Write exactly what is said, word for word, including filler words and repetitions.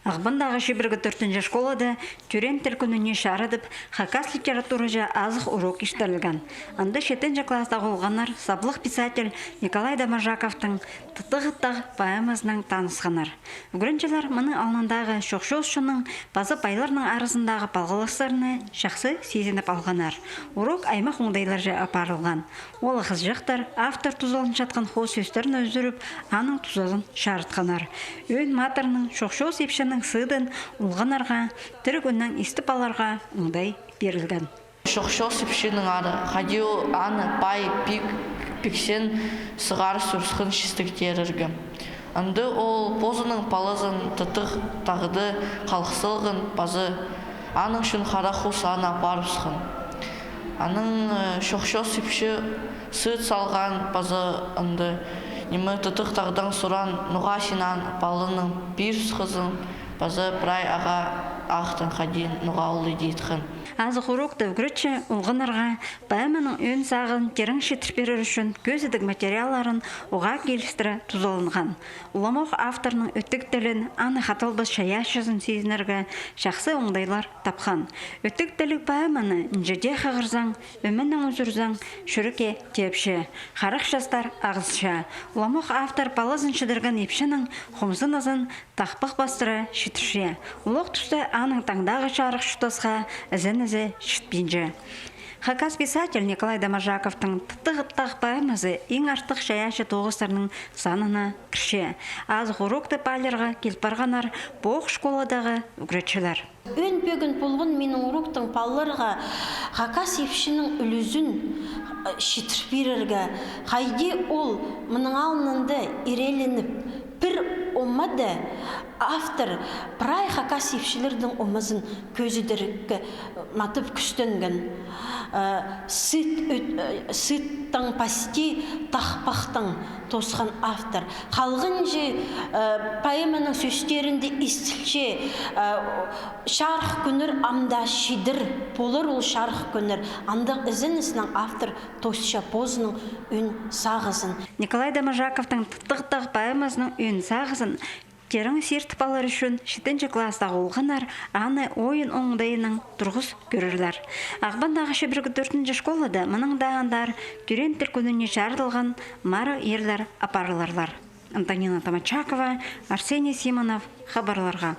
Ағбандағы чибіргі тӧртінҷі школада тӧреен тіл кӱніне чарыдып, хакас литератураҷа азых урок иртірілген. Анда читінҷі класстағы олғаннар саблығ писатель Николай Доможаковтың «Тыттығ аттығ» поэмазынаң танысханнар. Ӱгренҷілер мының алнындағы чох-чоосчының паза пайларның аразындағы палғалыстарны чахсы сизініп алғаннар. Урок аймах оңдайларҷа апарылған. Ол хызыҷахтар автор тузаланчатхан хоос сӧстерні ӱзӱріп, аның тузазын чарытханнар. Ӧӧн матырның, чох-чоос ипчінің сыыдын олғаннарға тіріг ӱннең истіп аларға оңдай пирілген. Чох-чоос ипчінің ары, хайди ол аны пай пик-, пиксен сығар сӧріскен чистектер ирге. Анда ол позының палазын Тыттығ тағда халых салған паза аның чон харах хус аны апарыбысхан. Анаң, э, чох-чоос ипчі сыыд салған паза анда, ниме, Тыттығ тағдаң суран: «Ноға син аны паланың пирібіскезің, паза прай ағаа ахтан, хайди, ноға ол иди иткен?» Азых урокта ӱгретчі олғаннарға поэманың ӧӧн сағызын тирең читір пирер ӱчӱн кӧзідіг материалларын уғаа килістіре тузаланған. Уламох авторның ӧтік тілін, аны хаталбас чайаачызын сизінерге чахсы оңдайлар тапхан. Ӧтік тіліг поэманы нинҷе дее хығырзаң, ӧменең ӱзӱрзең, чӱрекке тиепче. Харах частар ағызча. Уламох автор палазын чідірген ипчінің хомзынызын тахпах пастыра читірче. Улуғ туста аның таңдағы чарых чуртасха ізенізі чітпинче. Хакас писатель Николай Доможаковтың «Тыттығ аттығ» поэмазы иң артых чайаачы тоғыстарның санына кірче. Азых урокты паалирға кил парғаннар пу ох школадағы ӱгретчілер. Ӧӧн пӧгін полған минің уроктың палаларға хакас ипчінің ӱлӱзін, э, читір пирерге, хайди ол мының алнында ирееленіп, пір омада автор прай хакас ипчілернің омазын кӧзідерге матап кӱстенген. Э, сыыт ӧт-, э, сыыттаң пасти тахпахтаң тоосхан автор. Халғанҷы, э, поэманың сӧстерінде истілче, э, чарых кӱннер ам даа чидер, полар ол чарых кӱннер. Андағ ізеніснең автор тоосча позының ӧӧн сағызын. Николай Доможаковтың «Тыттығ аттығ» поэмазының ӧӧн сағызын тирең сиртіп алар ӱчӱн читінҷі класстағы олғаннар аны ойын оңдайынаң турғыс кӧрерлер. Ағбандағы чибіргі тӧртінҷі школада мының даа андар тӧреен тіл кӱніне чарыдылған марығ ирлер апарыларлар. Антонина Томачакова, Арсений Симонов, хабарларға.